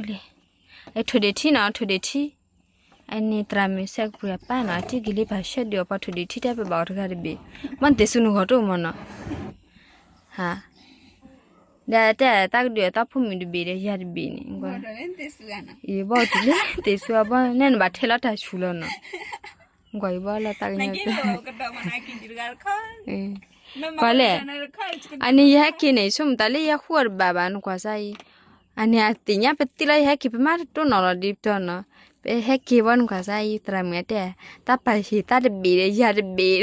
လံ, အထိၣ်ဒ့ၣ်ထံနီၤ ထိၣ်ဒ့ၣ်ထံ, အန့ၣ်သရၣ်မုၣ်စဲးကပှ့ၤအပၢ်နီၤ အတံၢ်က့ၤလံပာ်ဆှၢဒုးအီၤပှၤထိၣ်ဒ့ၣ်ထံတဲပဘၣ်အီၤတဂၤတဘ့ၣ်, မ့ၢ်နတ့ၢ်ဆူနဂီၢ်တအိၣ်မးနီၤ, ဟါ, ဒီးတဲသးကဒုးအီၤသးဖိမုၣ်တဘ့ၣ်ဒီးယၤတဘ့ၣ်န့ၣ်, ယဘီၣ်တုၤလၢတ့ၢ်ဆူအဘီ နဲနဘၣ်ထဲလီၤတၢ်ဆူၣ်လီၤနီၤ, ကွၢ်ယဘီလၢသးကညီ, ကွၢ်လဲၣ်, အန့ၣ်ယဟဲက့ၤန့ၣ် ယဆိကမိၣ်သးလၢယဟူအီၤတဘၣ်ဘၣ် နကွၢ်စၢ်အံၤ, အန့ၣ်အသ့ၣ်ညါပသံလီၤ ယဟဲက့ၤပမၤတတိၢ်နီၣ်လီၤဒ်ပတီၢ်နီၤ, ပဟဲက့ၤဘီနကွၢ်စၢ်အံၤ သရၣ်မုၣ်တဲ, တၢ်ပာ်ဟ့ၣ်သးတဘ့ၣ်ဒီးယၤတဘ့ၣ်ဒီး,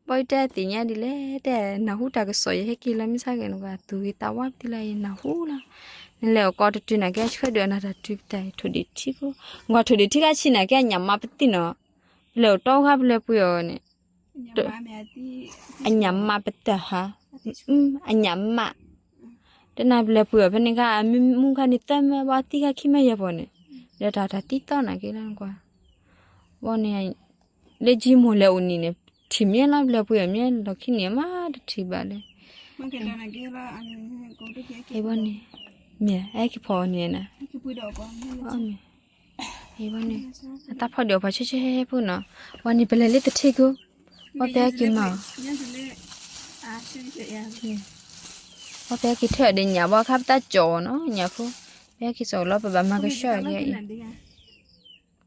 ဘီယတဲသ့ၣ်ညါဒ်လဲၣ် တဲနၢ်ဟူတၢ်ကစီၣ် ယဟဲက့ၤလီၤမ့ၢ်ဆါဂ့ၤနကွၢ် သူၣ်ဂ့ၤသးဝါပသံလီၤ ယနၢ်ဟူလီၤ, နလဲၤအကိးတတုၤနာ်က့ ဆှၢဒုးအနၢ်တၢ်တုၤပသး ထိၣ်ဒ့ၣ်ထံဖိ, နကွၢ်ထိၣ်ဒ့ၣ်ထံကဆံးနာ်က့ အညၣ်မးပသံနီၤ, ပလဲၤအိၣ်တီခါပလဲၤပှ့ၤအီၤန့ၣ် အညၣ်မးပတၢ်ဟါ, အညၣ်မး, တနၤပလဲၤပှ့ၤအီၤဖဲန့ၣ်ခါ အမ့ၢ်မူခါန့ၣ် သၢမၢဘီသံခါခံမၢယဲၢ်ပီၢ်န့ၣ်, ဒီးတၢ်တၢ်သံသီနာ်က့လီၤနကွၢ်, ဘီန့ၣ်, လၢကၠံမိၢ်လဲၤအိၣ်နံၤန့ၣ် ထံၣ်မ့ၢ်လီၤ ပလဲၤပှ့ၤအီၤမ့ၢ်လီၢ်ခံန့ၣ် မးတထံၣ်ဘၣ်လၢ, ဘီန့ၣ်, မ့ၢ်အဲက့ၤဖီအီၤန့ၣ်နၤ အဘီန့ၣ်, အတၢ်ဖီဒံးအီၤပှၤဆှဲဆှဲဖိနီၤ, ဝဲန့ၣ်ပလဲၤလၢတထံၣ်ကိ, ဝဲပဟဲက့ၤမး, ဝဲပဟဲက့ၤထၢၣ်အီၤဒီးညၣ်ဘီခါပတၢ်ကၠီၣ်အီၤနီၤ ညၣ်ဖိ, ပဟဲက့ၤစိာ်လီၤပဘၣ်မၤကဆှီအံၤ, လၢမုၢ်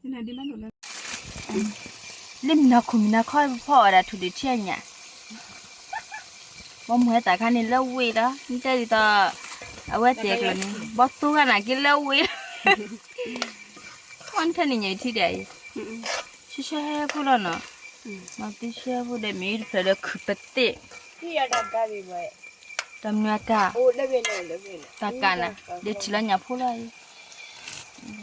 နၤခိၣ်မုၢ်နၤခီပဖီအီၤဒၣ်ထိၣ်ဒ့ၣ်ထံအညၣ် ဘီမုၢ်ဟဲသးခါန့ၣ်လၢဝ့ၢ်လီၤ မ့ၢ်တဲဒ်သိး, အဝဲတဲကျၢၤန့ၣ် ဘီသိဂၤနာ်က့လၢဝ့ၢ်လီၤ, ဝဲနထၢၣ်န့ၣ်ညၣ်ထံဒၣ်အံၤ, ဆှဲဆှဲဖိလီၤနီၤ, မၤသံဆှဲဖိဒီးမ့ၢ်တဖျၢၣ်ဒီးခုၣ်ပသ့ၣ်, တၢ်မနုၤအကၣ်, တၢ်ကၣ်နၤ, ဒီးထံၣ်လီၤညၣ်ဖိလီၤအံၤ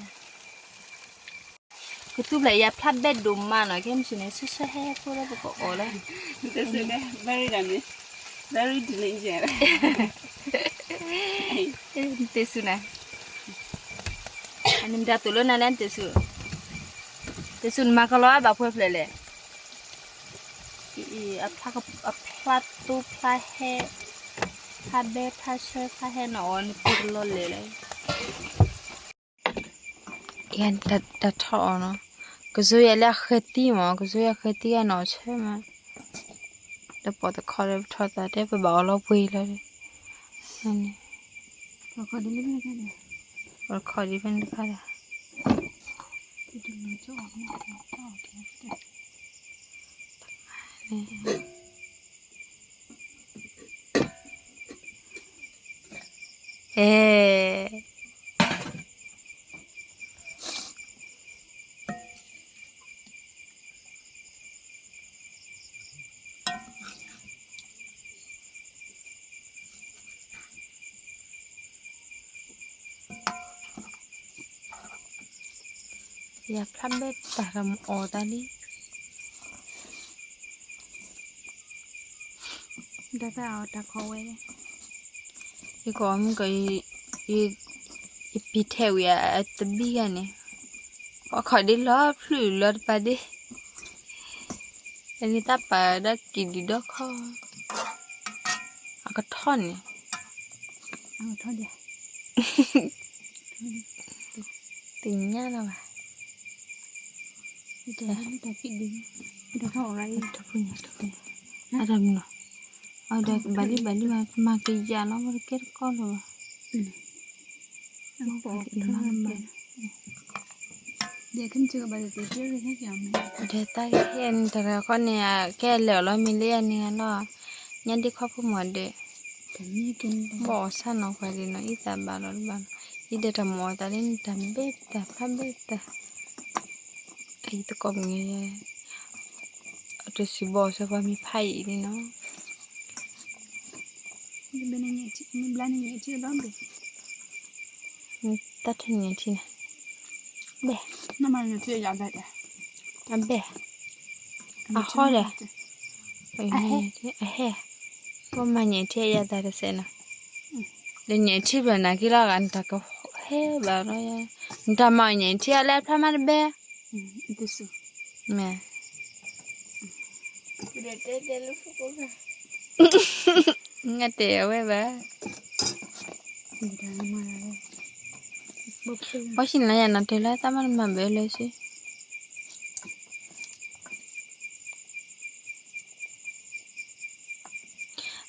ကသူဖျဲးယၤဖျါဘဲဒိၣ်မးနီၤ ကဲမ့ၢ်န့ၣ် ဆှဲဆှဲဖိလၢပကအီၣ်လၢ, တ့ၢ်ဆူနၤ, နတ့ၢ်ဆူ, တ့ၢ်ဆူနမၤကလီၤဘၣ်ဖှဲဖျဲးလဲၣ်, အဖျါတိဖျါဟဲ, ဖျါဘဲဖျါဆှဲဖျါဟဲနီၤအီၤန့ၣ် ပကလီၤလဲၣ်လၢ တၢ်ထီၣ်အီၤနီၤ, ကစိယၤလၢအဃဲၤသံမး ကစိယၤဃဲၤသံဂၤနီၤဆၢမး, ဒီးပိာ်တခီဒီးပထီၣ်သးတဲပဘၣ်အီၣ်လီၤပှ့ၤလီၤ, ခီဒ်ဖဲန့ၣ်တခါဒီး, အဲ ယၤဖျါဘဲတၢ်တမၤအီၣ်တၢ်လံ, တၢ်အီၣ်တၢ်ခီဝဲ, ယကီၢ်မုၢ်ကီၢ်, ယပံၤထဲးဝံၤအတဘံၣ်ဂၤန့ၣ်, ပှၤခီၣ်ဒ့လီၤဖျုးလီၤတပၤဒ့, အန့ၣ်တၢ်ပာ်ဒီးကံၣ်ဒံးဒီခီ, အကထီၣ်န့ၣ်, သ့ၣ်ညါလီၤဘၣ်, အတၢ်မနုၤ, အဒီးဘၣ်လံဘၣ်လံမး ပမၤကယၤလီၤ မ့ၢ်တကဲတကီၢ်လၢၤဘၣ်, ဒီးတၢ်ဂ့ၢ်န့ၣ် တၢ်ခီန့ၣ် ကဲလဲၤအီၤလီၤမ့ၢ်လၢယၤန့ၣ်လီၤ, ညါဒ့ခီဖိမီၤဒဲး, ဘီၣ်အီၣ်ဆၣ်နီၤ ပှၤဒ့နီၤ အံၤသးဘၣ်လီၤတဘၣ်နီၤ, အံၤဒီးတၢ်မၤအီၣ်သးလၢန့ၣ် တၢ်ဘဲတၢ်ဖးဘဲတၢ်, အံၤသကိးမ့ၢ် အတစံးဘီၣ်ဆၢပှၤမ့ၢ်ဖးအံၤန့ၣ်နီၤ, တၢ်ထံၣ်ညၣ်ထံန့ၣ်, ဘဲ, အဘဲ, အဟီဒီး, အဟဲ, ပမၤညၣ်ထံအယၤတၢ်တစဲးနီၤ, ဒီးညၣ်ထံဖျၢၣ်နာ်က့လီၤဂာ် နတၢ်ကဟဲဘၣ်လီၤ, နတၢ်မၤညၣ်ထံအလဲအဖျါမးတဘဲ မ့ၢ်, ငါတဲအဝဲဘၣ်, ပှၤဟံးန့ၢ်လၢယၤနီၤ တဲလၢတၢ်မၤတမၤဘၣ်လၢၤစ့ၢ်.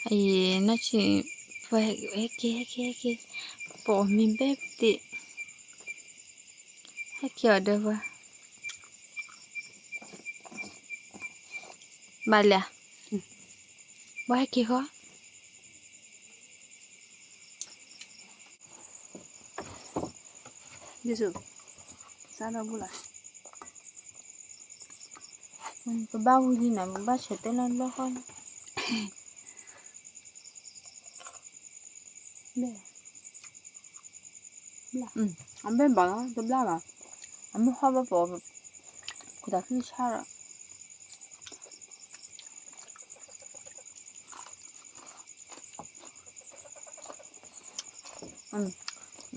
အံၤ နီၢ်ဆံး ပှၤဟဲက့ၤ ဟဲက့ၤ ဟဲက့ၤ ပိာ်မံၤဘဲပသ့ၣ် ဟဲက့ၤအီၤဒီးပှၤ ဘၣ်လဲၣ်, ပှၤဟဲက့ၤဃီ ယ့ၣ်ၡူး, စးထီၣ်ဘူးလီၤ, ပဘၣ်ဝံၤလံနီၤ ပဘၣ်ဆဲးတဲလၢဘျီဃီ, အဘဲၣ်ဘၣ်လီၤ တဘျၣ်ဘၣ်, အမ့ၢ်ဟီၣ်ဘၣ်ပီၤ, ခိၣ်သးခုဆါ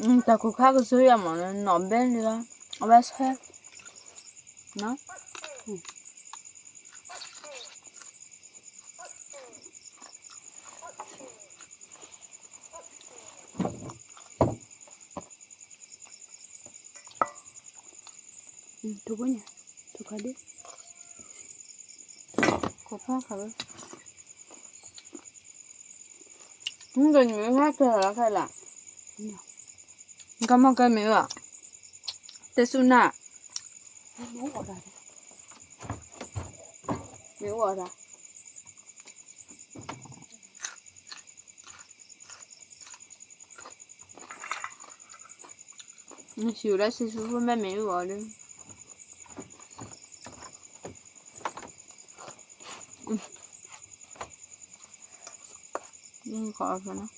ဒီး တၢ်ခိၣ်ခါကစၢ်ယွၤမး နီၢ်ဘဲန့ၣ်လီၤ, အဝဲဆဲး, ထိၣ်ဖိညါ, ထိၣ်ခါဒ့, ခိၣ်ဖီခါဝဲ, မ့ၢ်ကနံၤမ့ၢ်ဟဲကဲလီၤခဲလၢာ်, ကမီၤကဲမ့ၢ်အီၤ, တဲဆူနၢ်, မ့ၢ်အီၤဒၣ် နစံးဝဲဒၣ်စံးဆူဖိမဲာ်မ့ၢ်အုၣ်အီၤဒီး နခီအီၤဖဲနီၤ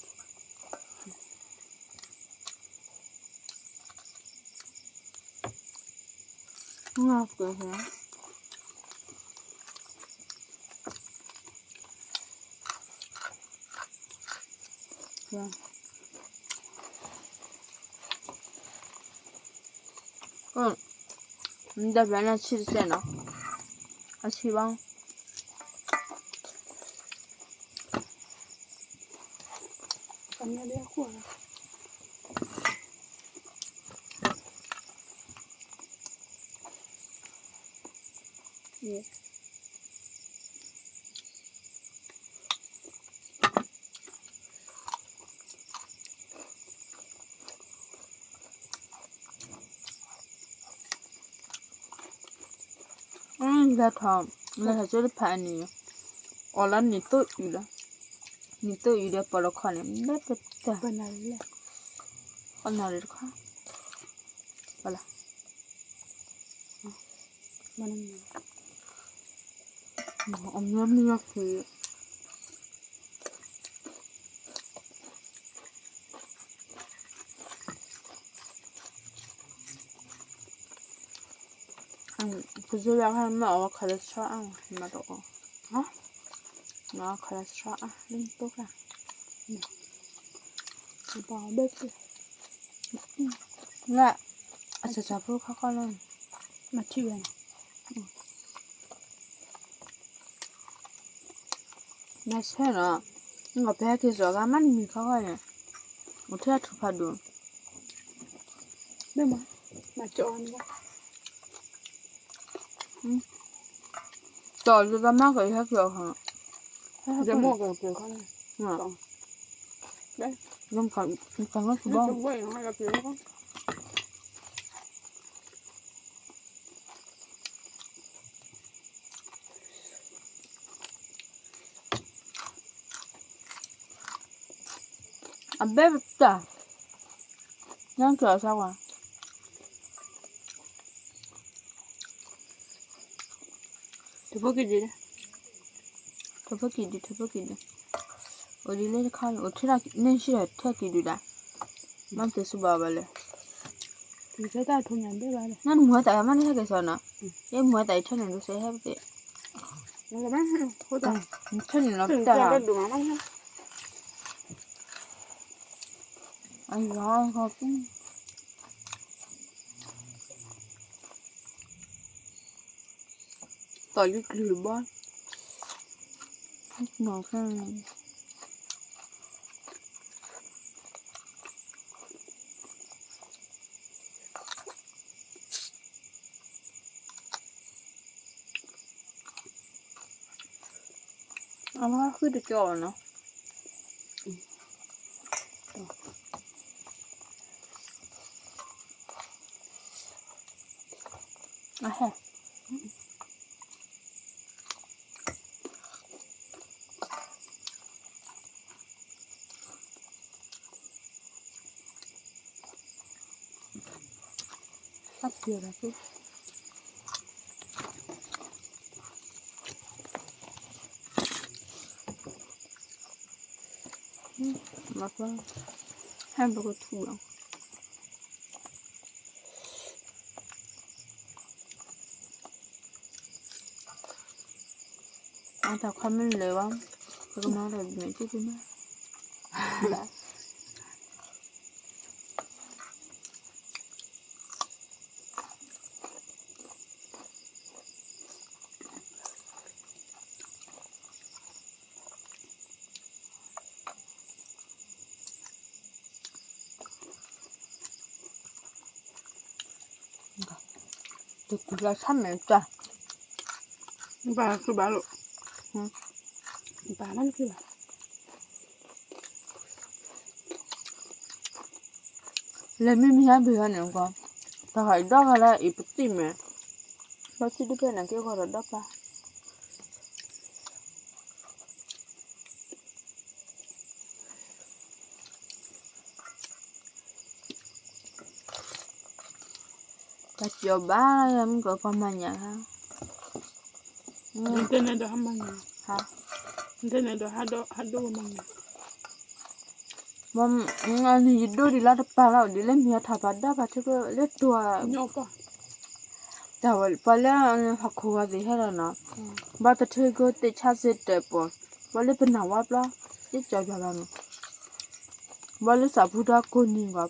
ငါကဲး မ့ၢ်တဖျါန့ၣ်ဆံးတစဲးနီၤ, အဆံးဘၣ် လဲၤထီၣ်, လဲၤထီၣ်ကၠိတဖၣ်န့ၣ်, အီၣ်လီၤနံၣ်သိအုၣ်လီၤ, နံၣ်သိအုၣ်ဒီးပီၣ်လီၤခီန့ၣ် ဘဲပတၢ်, ဃီနၣ်ရံၣ်တခါ, ဘၣ်လၢ အမ့ၢ်မ့ၢ်ယီၤခံ ပစၢၤယၤခါမ့ၢ်အီၣ်ဝဲ cholesterol အါ မ့ၢ်တအီၣ်, မ့ၢ်အီၣ် cholesterol အါ လၢနတိၢ်ခါ ဘၣ်ဘၣ် လၢ အစၢ်စၢ်ဖိခီခီလီၤ, မၤထံၣ်ဝဲန့ၣ်, မ့ၢ်ဆဲနီၤ, ငီၢ်ဖဲဟဲက့ၤစိာ်ဂၤမးနမံၤခီခီန့ၣ်, အိၣ်ထဲအထူၣ်ဖးဒိၣ်, မ့ၢ်မး, မၤကၠီအီၤန့ၣ်, တီၢ်လၢတၢ်မၤကီၢ်အံၤဟဲက့ၤအီၤခီ, ယမိၢ်ကပှဲၤခီန့ၣ်, ယမိၢ်ကပှဲၤခီ အဘဲပတၢ်, ညါကၠီၤအဆါကွၢ်, ထၢဖီကံၢ်ဒုး, ထၢဖီကံၢ်ဒုး, ထၢဖီကံၢ်ဒုး, အိၣ်ဒ်လဲၣ်တခါန့ၣ် အိၣ်ထဲန့ၣ်ဆံးထဲကံၢ်ဒုးဒၣ်, မ့ၢ်တစူဘၣ်ဘၣ်လဲၣ်, နမူဟဲသးမ့ၢ်နဟဲက့ၤစီၤနီၤ, ယမူဟဲသးအံၤထဲန့ၣ်ဒုးစဲဟဲပသ့ၣ်, ထဲန့ၣ်နီၤပတၢ်, အယီၤ တီၢ်လံကလုၢ်တဘီ, နီၢ်ခဲ, အ အမၤဃုတကၠီနီၤ. အဟဲ အပျဲၢ်ဒီး မၤပှၤ ဟဲဘၣ်ကထူၣ်လီၤ. အတၢ်ခွါမ့ၢ်လဲၤဘၣ် ပကမၤဒီးမဲာ်ထံတမး တကူလၢဆၣ်မဲာ်တၢ် ဘၣ်ခုဘၣ်လိာ် ဘၣ်မနုၤခုဘၣ် လဲၤမ့ၢ်မ့ၢ်ဟဲဘၣ်ဟဲန့ၣ်ကွၢ် တၢ်ဟးအံၤဒီဂၤလၢအံၤပသံၣ်မဲာ် ဘၣ်သံၣ်တဖျၢၣ်န့ၣ်က့ၤဃီဒီးဒီပၢ် တၢ်စံးအီၤဘၣ်လၢမုၢ်ကီးပှၤမၤညၣ်ဟါ တဲန့ၣ်ဒီးဟါမၤညၣ် တဲန့ၣ်ဒီးဟါဒိၣ်မၤညၣ် မ့ၢ်ယဒိၣ်ဒံးလၢတပာ်လီၤဒ်လဲၣ်မ့ၢ်ဟဲထီၣ်ပာ်ဒၣ်ပာ်ထံကျိလၢတွၤ တၢ်ဝဲပှၤလၢဟီၣ်ခိၣ်ဂီၤသ့ၣ်ဟဲလီၤနီၤ ဘၣ်တထံၣ်ကီးသ့ၣ်ဆါစ့ၢ်တဲာ်ပီၢ် ပှၤလၢပနၢ်ဝါပျီ သ့ၣ်ကၠီၤယွၤလီၤနီၤ ဘၣ်လၢစးဖူထီၣ်ကိးနံၤဂီၢ်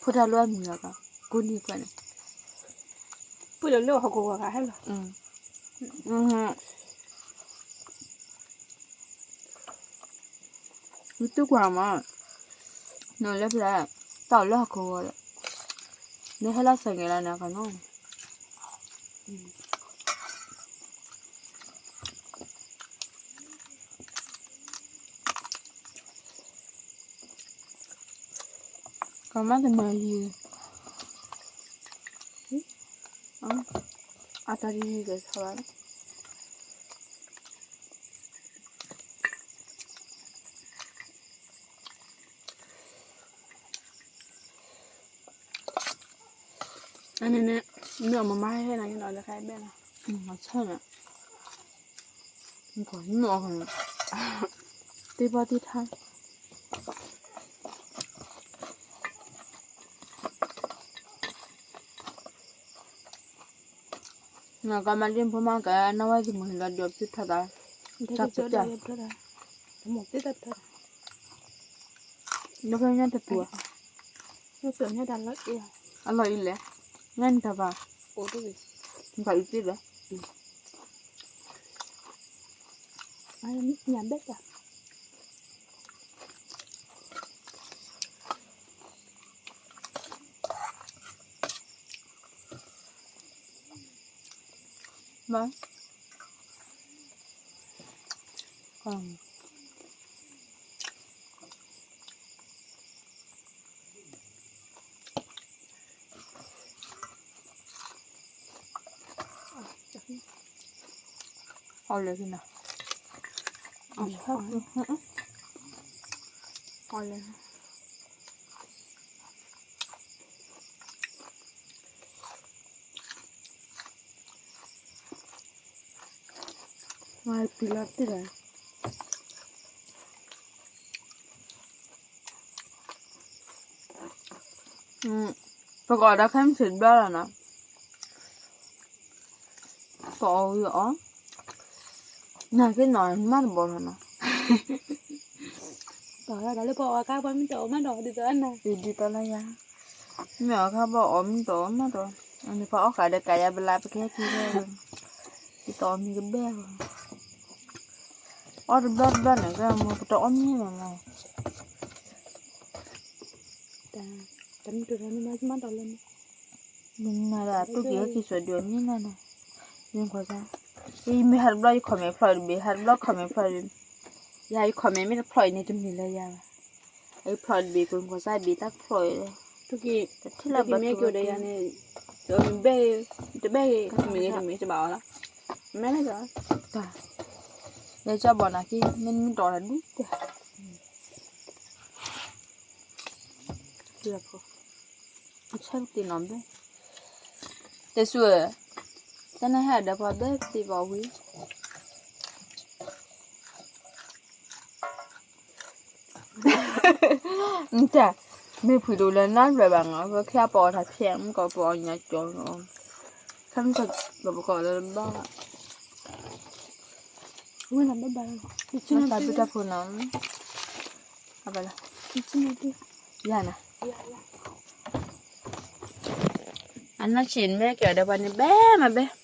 ဖိတၢ်လၢအမံၤလီၤကီး ကိးနံၤခွဲးန့ၣ် ပလၢလၢဟီၣ်ခိၣ်ဂီၤဂၤဟဲလီၤ ယတူၢ်ကွၢ်မး နလၢဖျါ တၢ်အိၣ်လၢဟီၣ်ခိၣ်ဂီၤဒီး နဟဲလီၤစဲးကဲၤလီၤန့ၣ်ခီနီၤ ကမၤတမၤယံၤ အတၢ်ယံၤကဲထီၣ်ဘၣ် အန့ၣ်န့ၣ် မ့ၢ်အီၤမမါဟဲနၤက့ၤနီၤ လၢခါအဘဲနီၤ မဆၢနၤ မ့ၢ်အီၤ တ့ပီတ့ထါ နကမၤဒ်ဖိမါကဲ နဝဲသ့ၣ်မုၢ်ဟ့ၣ်လီၤဒိးဖုထီၣ်သး တၢ်ပတၢ် နဖဲညါတပူၤ အလီၢ်အံၤလဲၣ် ညါနတၢ်ဘၣ် နဘၣ်အံၤသ့လဲၣ် ညၣ်ဘဲတၢ် မၤ အီၣ်လဲၣ်က့ၤနၤ အီၣ်လဲၣ် မၤပျံၤလီၤတံၢ်လီၤ ပကအီၣ်ဒၣ်ခဲမုၢ်ဆ့ၣ်တဘျီလီၤနီၤ ပအီၣ်ဝံၤအီၣ် နာ်က့နီၤမးတဘီလီၤနီၤ ပှၤလၢပှၤအီၣ်ခါပှၤမ့ၢ်တအီၣ်မးဒီးဒ်သိးနၤ ဒ်သိးလၢယၤ မ့ၢ်အီၣ်ခါပှၤအီၣ်မ့ၢ်တအီၣ်မးဒီး အန့ၣ်ပှၤအီၣ်ဃာ်ဒီးကးယၤဘလးပကဟဲက့ၤဝဲ ဒ်သိးအီၣ်မ့ၤကဘဲ အီၣ်တဘျီတဘျီန့ၣ် ကဲမ့ၢ်ပတအီၣ်မ့ၢ်မးမး တမ့ၢ်တမ့ၢ်မးမးဒီးလၢန့ၣ် မ့ၢ်နၤဒၣ်တူၢ်က့ၤဟဲက့ၤစိာ်ဒုးအမ့ၢ်နၤန့ၣ် မ့ၢ်ကွၢ်စၢ် မ့ၢ်ဟးတဘျီယ comment ဖျီၣ်တဘ့ၣ် ဟးတဘျီ comment ဖျီၣ်တဘ့ၣ်, ယၤယ comment မ့ၢ်တဖျီၣ်အံၤန့ၣ် တမ့ၢ်လၢယၤဘၣ်, အဖျီၣ်တဘ့ၣ် ကိးကီၢ်စၢ်ဘ့ၣ်တၢ်ဖျီၣ်အံၤ, တထံၣ်လၢဘၣ်က့ၤဒီးယၤန့ၣ်, ဘဲၣ်, တဘဲၣ်ဂ့ၤ တမ့ၢ်ဂ့ၤတမ့ၢ်တဘၣ်အီၤလီၤ, မ့ၢ်လၢ, လဲၤကၠီဘီနၤက့ မ့ၢ်မ့ၢ်တီၢ်တၢ်ဒူၣ်တဲ အဆၢကတ့ၢ်နီၤဘဲ, တစူၢ်, တၢ်နဟဲဒီးပှၤဘဲတ့ပီဝံၤ, တၢ်, မ့ၢ်ဖုၣ်ဒိၣ်လၢနၢ်လွဲၢ်ဘၣ်နီၤ ပခဲအပီအီၤတၢ်ဖျဲး မ့ၢ်ကီးပီအီၤညါကၠီနီၤ, ခဲမ့ၢ်ကီးပကီးလၢဘၣ်, ဝဲနဘၣ်ဘၣ်, တၢ်ဘုတၢ်ဖှိၣ်နီၤ, အဘၣ်လၢ, ယၤနၤ, အနီၢ်ဆံးန့ၣ် မ့ၢ်က့ၤအီၤဒီးပှၤန့ၣ် ဘဲမၤဘဲ